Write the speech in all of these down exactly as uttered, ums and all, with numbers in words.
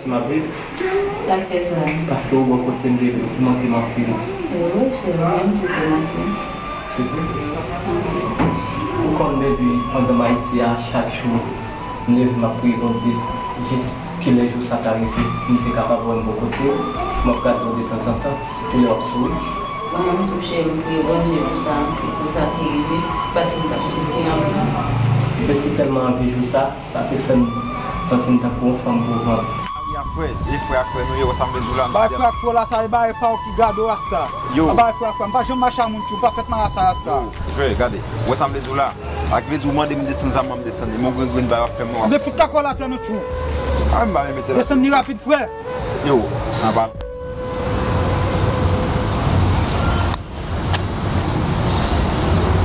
M ap viv. Sa k fè sa? Paske ou bò kote m depi ou manke m anpil. Wi, se vre, m toujou manke. Se vre? Ou konn depi pandan m Ayiti a, chak jou, m leve m ap priye Bondye, jis kilè jou sa ta rive, m te kapab wè m bò kote w, m ap gade w detanzantan, sitou lè w ap souri. Mwen menm tou cheri, m priye Bondye pou sa, pou sa te rive, paske m t ap soufri anpil. M te sitèlman anvi jou sa, sa te fè m santi m tankou yon fanm pou vant. Frè ak frè, e frè ak frè nou ye, wè sa m vle di w la. Bay frè ak frè w la, sa e bay pa w ki gade w rasta. Yo. A bay frè ak frè, m pa janm mache a moun tchou, m pa fèt mache a rasta. Yo, frè, gade, wè sa m vle di w la. A ki vle di w mande m desann zam, m desann li. Men w grenn grenn bay w ap fè m non. Desann li rapid, frè. Yo, anba.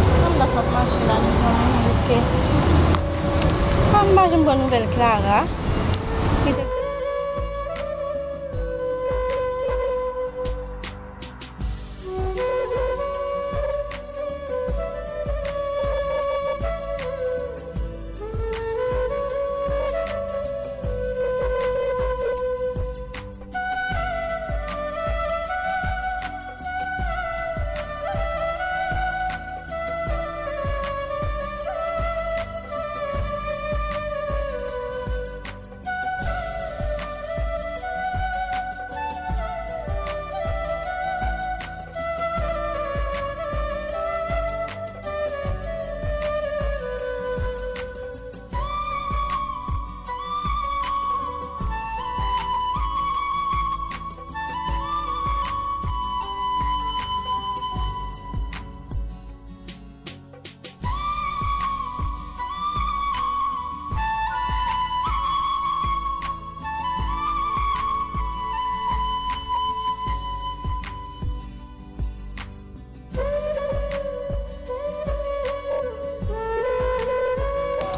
Konbyen tan k ap mache la, mezanmi, oke. Ah, m pa janm pran nouvèl Clara.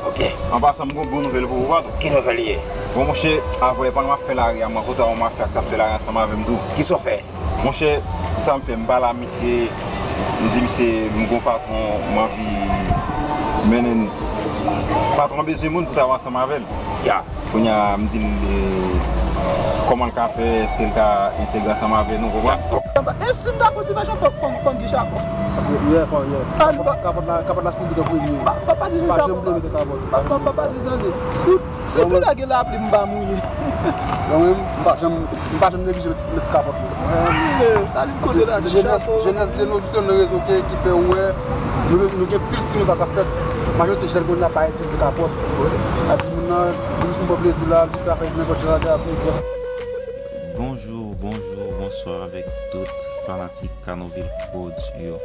Ok. An pasan, m gon bon nouvèl pou ou, patwon. Ki nouvèl ye? Bon, monchè, avè pandan m ap fè lari a, mwen kontan wè w, m ap fè ak t ap fè lari ansanm avè m tou. Kisa w fè? Monchè, sa m fè, m pale a misye, m di misye, m gon patwon, m anvi mennen l. Patwon an bezwen moun pou travay ansanm avè l. Ya. Kounye a, m di l, e, kòman l ka fè, èske l ka entegre ansanm avè nou, konprann? E si m dakò ti vajan, fò, fò, fò m di Chako. Paske, yè, fò, yè. Kapòt la, kapòt la, se li ki premye. Pa, pa, pa di Chako. Pa janm vle mete kapòt. Pa, pa, pa, pa di Zande. Si, si tou lage lapli, m pa mouye. Mwen menm, m pa janm, m pa janm neglije met, met kapòt mwen. Anmwey, sa li kote la, jenès, jenès de nos jours se yon rezon ki, ki fè ou wè, nou, nou gen pil timoun sa k ap fèt. Majorite jèn kounye a pa itilize kapòt. Sa timoun nan, li vin pran plezi la, li fè afè li nenpòt jan, li ap vin pran. Bonjou, bonjou, bonswa avèk tout fanatik Canoville Prodz yo.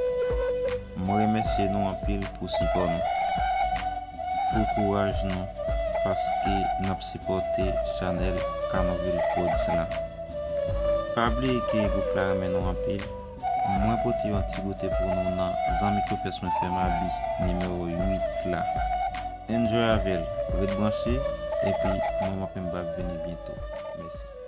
Mwen remèsye nou anpil pou sipò nou, pou kouraj nou, paske n ap sipòte chanèl Canoville Prodz la. Pa bliye ke gwoup la renmen nou anpil. Mwen pote yon ti goute pou nou nan Zanmi Confess Mwen Fè M Abi nimewo uit la. Enjoy avè l, ret branche, epi Manman Penba ap vini byento. Mèsi.